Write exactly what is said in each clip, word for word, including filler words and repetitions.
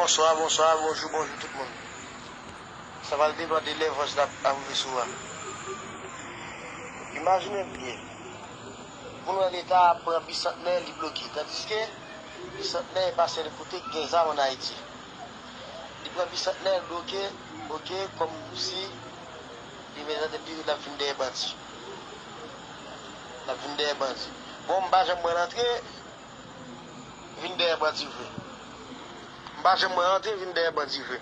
Bonswa, bonswa, bonjou, bonjou tout moun. Sa pral depann de lè vòs la ap rive sou ou a. Imajine byen, pou n wè Leta ap pran Bisantnè, li bloke. Tandiske Bisantnè e pa sèl kote k gen zam ann Ayiti. Li pran Bisantnè, l bloke, ok, kòmsi li mete nan tèt li l ap vin dèyè bandi. L ap vin dèyè bandi. Bon, m pa janm wè l antre, vin dèyè bandi vre. M pa janm wè antre vin dèyè bandi vre.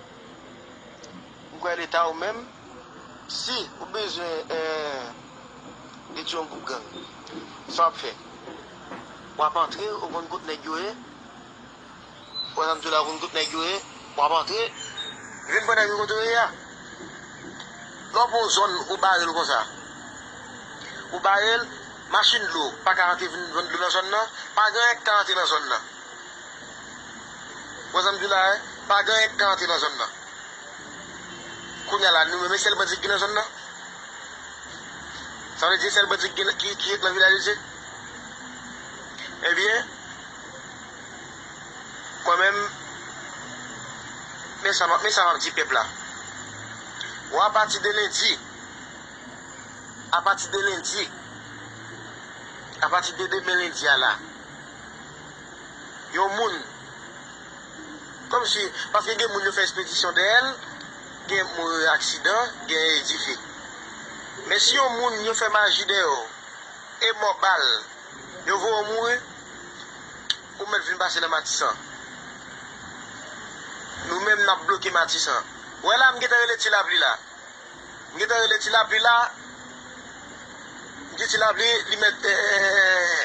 M kwè Leta ou menm, si ou bezwen eh, detwi yon gwoup gang, sa w ap fè? W ap antre, ou konn kot nèg yo ye. Ou wè sa m di w la, ou konn kot nèg yo ye. W ap antre, vin pran nèg yo kote yo ye a. Lè w pran yon zòn, ou bare l konsa. Ou bare l, machin dlo pa ka antre vin vann dlo nan zòn nan, pa gen anyen k ka antre nan zòn nan. Ou wè sa m di w la, wi? Pa gen anyen k ka antre nan zòn nan. Kounye a la, nou menm, e sèl bandi ki gen nan zòn nan? Sa vle di e sèl bandi ki, ki, ki ret nan Vilaj de Dye? Ebyen, mwen menm, men sa, men sa m ap di pèp la. Bon, apati de lendi, apati de lendi, apati de demen lendi a la, yon moun, kòmsi, paske gen moun yo fè espedisyon dèyè l, gen moun yo aksidan, gen dife. Men si yon moun yo fè maji dèyè w, e mò bal, yo voye w mouri, ou mèt vin pase nan Matisan. Nou menm n ap bloke Matisan. Ou wè la, m gentan rele Ti Lapli la. M gentan rele Ti Lapli la. M di Ti Lapli, li mèt eh, eh, eh, eh,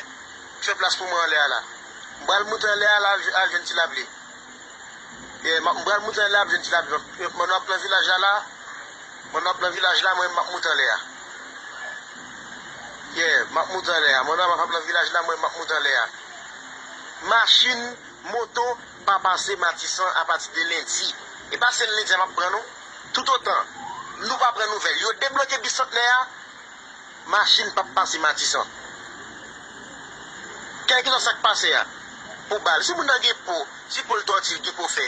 fè plas pou mwen anlè a la. M pral moute anlè a la, al jwenn Ti Lapli. Yeah, m ap- m pral moute anlè a, ap jwenn Ti Lapli. Mwen ap nan vilaj la la. Mwen ap nan vilaj la, mwen m ap moute anlè a. Yeah, m ap moute anlè a. Mwen ap nan vilaj la, mwen m ap moute anlè a. Machin, moto pa pase Matisan apati de lendi. E pa sèl lendi a m ap pran non. Toutotan nou pa pran nouvèl, yo debloke Bisantnè a, machin p ap pase Matisan. Kèlkeswa sa k pase a, pou bal. Si moun nan gen po, si po l tòti, l gen po fè,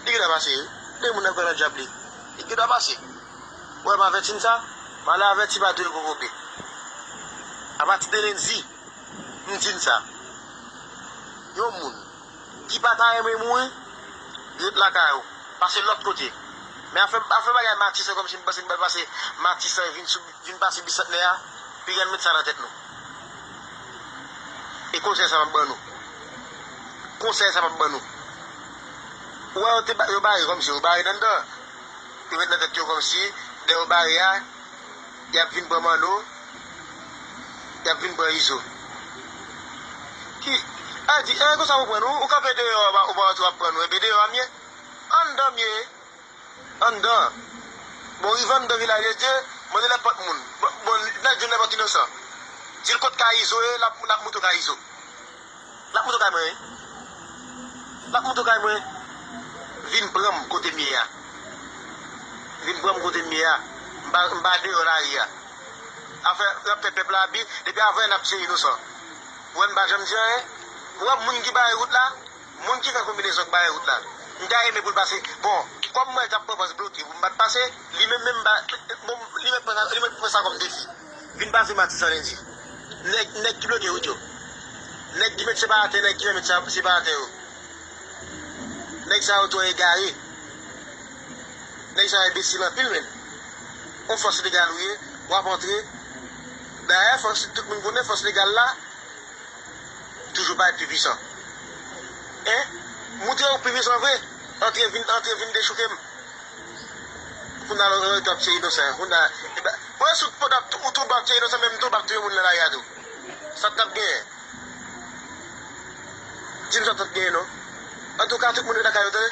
li gen dwa pase, wi. Lè moun nan kwè nan dyab li, li gen dwa pase. Ou wè m avèti n sa, malè avèti pa dwe l kokobe. Apati de lendi, m di n sa. Yon moun ki pa ta renmen mouri, ret lakay ou. Pase lòt kote. Men afè, afè bagay Matisan kòmsi m panse m pral pase Matisan vin sou, vin pase Bisantnè a, piga n met sa nan tèt nou. E konsèy sa m ap ban nou. Konsèy sa m ap ban nou. Ou wè yo te ba- yo bare kòmsi, yo bare nan anndan. Yo met nan tèt yo kòmsi, lè yo bare a, y ap vin pran Manno, y ap vin pran Izo. Ki, a di, e konsa ou pran nou, ou kanpe deyò, ou pa, ou pa antre w ap pran nou, enben deyò a m ye. Anndan m ye. Anndan. Bon, rive anndan Vilaj de Dye, mande nenpòt moun. Bon, bon, nèg jwenn nenpòt inosan. Di l kot kay Izo ye, l ap, l ap moute w kay Izo. L ap moute w kay mwen, wi. L ap moute w kay mwen. Vin pran m kote m ye a. Vin pran m kote m ye a. M pa, m pa deyò lari a. Afè, y ap fè pèp la abi, depi avan yè n ap tiye inosan. Ou wè m pa janm di anyen. Ou wè moun ki bare wout la, moun ki fè konbinezon k bare wout la. M ta renmen pou l pase. Bon, kòm mwen t ap pran pòz bloke pou m pa t pase, li menm menm ba, bon, li mèt pran sa, li mèt pran sa kòm defi. Vin pase Matisan lendi. Nèg, nèg ki bloke wout yo. Nèg ki met separatè, nèg ki pa met sa- separatè yo. Nèg sa yo twò egare. Nèg sa yo enbesil anpil menm. On fòs legal ou ye, w ap antre. Dayè, fòs, tout moun konnen fòs legal la toujou parèt pi pwisan. En? Montre ou pi pwisan vre. Antre vin, antre vin dechouke m. Kounye a lè w ap tiye inosan, kounye a, e ben, mwen sou pandan ou tou w ap tiye inosan, menm tou w ap touye moun nan lari a tou. Sa t ap genyen? Di m sa t ap genyen non. Antouka, tout moun ret lakay yo, tande.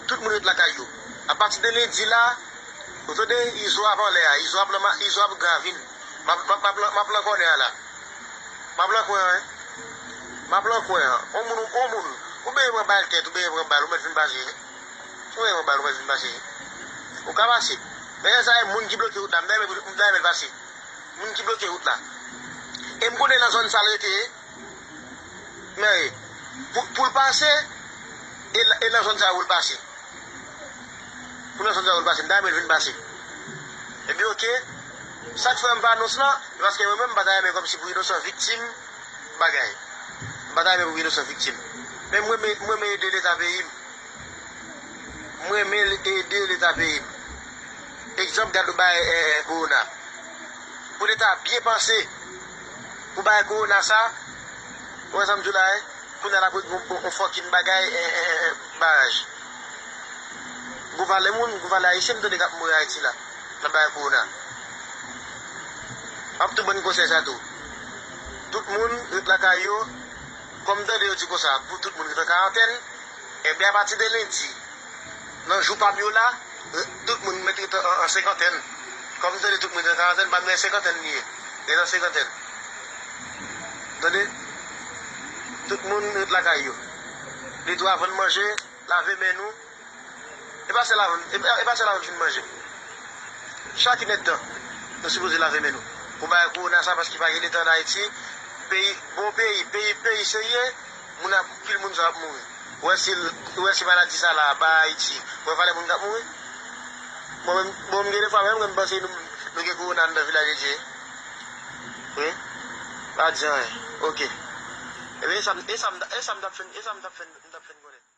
Tout moun ret lakay yo. Apati de lendi la, ou tande, Izo ap anlè a, Izo ap nan ma- Izo ap gravin. M ap, m ap, m ap, m ap lan kònè a la. M ap lan kwen an, wi. M ap lan kwen an. On moun, on moun. Ou benyen pran bal tèt, ou benyen pran bal, ou mèt vin pase. Ou benyen pran bal, ou mèt vin pase. Ou ka pase. Men lè sa e moun ki bloke wout la, m ta renmen, m ta renmen l pase. Moun ki bloke wout la. E m konnen nan zòn sa l rete ye. Men, pou, pou l pase, e, e nan zòn sa yo pou l pase. Pou nan zòn sa yo pou l pase, m ta renmen l vin pase. Ebyen, oke. Sa k fè m fè anons lan, se paske mwen menm, m pa ta renmen kòmsi pou inosan viktim bagay. M pa ta renmen pou inosan viktim. Men mwen, mwen, mwen ede Leta peyi m. Mwen renmen ede Leta peyi m. Egzanp, gade w bay, eh, eh, kowona. Pou Leta byen panse, pou bay kowona sa, ou wè sa m di w la, eh, kounye a l ap ret gon, gon, gon fòkin bagay, eh, eh, eh, baraj. Gon valè moun, gon valè ayisyen m tande k ap mouri Ayiti la, nan bagay kowona. M ap tou ban n konsèy sa tou. Tout moun ret lakay yo, kòm m tande yo di konsa, pou tout moun ret an karantèn, Ebyen, apati de lendi, nan jou pa m yo la, tout moun mèt ret an, an senkantèn. Kòm m tande tout moun ret an karantèn, pa m nan senkantèn li ye. Ret an senkantèn. Tande? Tout moun ret lakay yo. Li tou avan n manje, lave men nou. E pa sèl avan, e pa, e pa sèl avan n fin manje. Chak inèdtan, nou sipoze lave men nou. Pou bagay kowona sa, paske pa gen Leta ann Ayiti, peyi, bon peyi, peyi, peyi serye, moun ap, pil moun sa ap mouri. Ou wè si, ou wè si maladi sa la ba Ayiti, ou wè valè moun k ap mouri? Mwen menm, bon, m gen de fwa menm, mwen m panse nou, nou gen kowona anndan Vilaj de Dye. Wi. Pa di anyen. Oke. Ebyen, e sa m, e sa m, e sa m t ap fè, e sa m t ap fè, m t ap fè konnen.